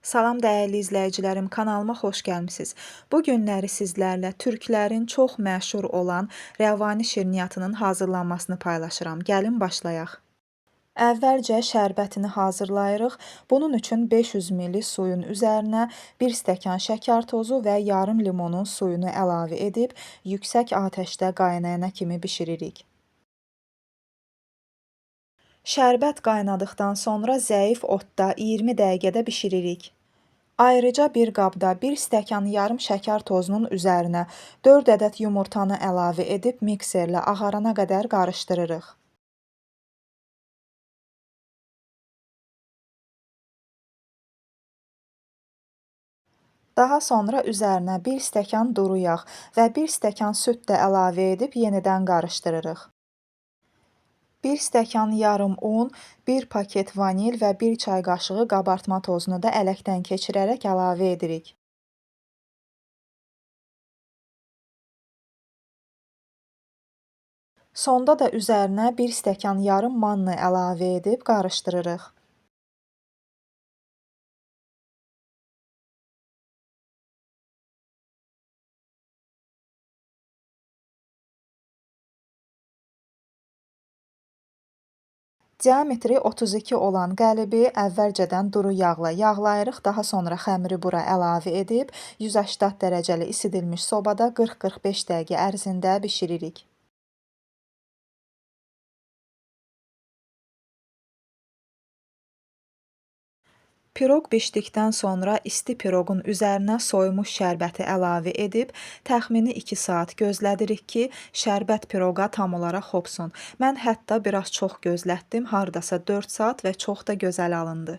Salam dəyərli izləyicilərim, kanalıma xoş gəlmisiniz. Bu günləri sizlərlə türklərin çox məşhur olan rəvani şirniyyatının hazırlanmasını paylaşıram. Gəlin başlayaq. Əvvəlcə şərbətini hazırlayırıq. Bunun üçün 500 ml suyun üzərinə 1 stəkan şəkər tozu və yarım limonun suyunu əlavə edib yüksək atəşdə qaynayana kimi bişiririk. Şərbət qaynadıqdan sonra zəif odda 20 dəqiqədə bişiririk. Ayrıca bir qabda 1 stəkan yarım şəkər tozunun üzərinə 4 ədəd yumurtanı əlavə edib mikserlə ağarana qədər qarışdırırıq. Daha sonra üzərinə 1 stəkan duru yağ və 1 stəkan süd də əlavə edib yenidən qarışdırırıq. 1 stəkan yarım un, 1 paket vanil və 1 çay qaşığı qabartma tozunu da ələkdən keçirərək əlavə edirik. Sonda da üzərinə 1 stəkan yarım manna əlavə edib qarışdırırıq. Diametri 32 olan qəlibi əvvəlcədən duru yağla yağlayırıq. Daha sonra xəmiri bura əlavə edib 180 dərəcəli isidilmiş sobada 40-45 dəqiqə ərzində bişiririk. Piroq bişdikdən sonra isti piroqun üzərinə soyumuş şərbəti əlavə edib təxmini 2 saat gözlədirik ki, şərbət piroqa tam olaraq hopsun. Mən hətta biraz çox gözlətdim, hardasa 4 saat və çox da gözəl alındı.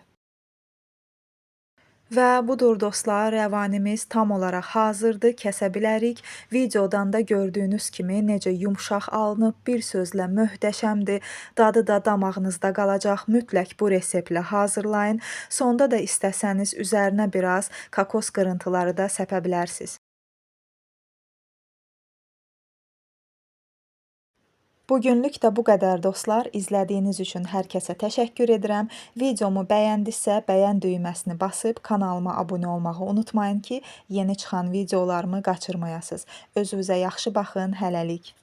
Və budur dostlar, rəvanimiz tam olaraq hazırdır, kəsə bilərik. Videodan da gördüyünüz kimi necə yumşaq alınıb, bir sözlə möhtəşəmdir. Dadı da damağınızda qalacaq. Mütləq bu reseptlə hazırlayın. Sonda da istəsəniz üzərinə biraz kokos qırıntıları da səpə bilərsiniz. Bugünlük də bu qədər dostlar. İzlədiyiniz üçün hər kəsə təşəkkür edirəm. Videomu bəyəndinizsə, bəyən düyməsini basıb kanalıma abunə olmağı unutmayın ki, yeni çıxan videolarımı qaçırmayasınız. Özünüzə yaxşı baxın. Hələlik.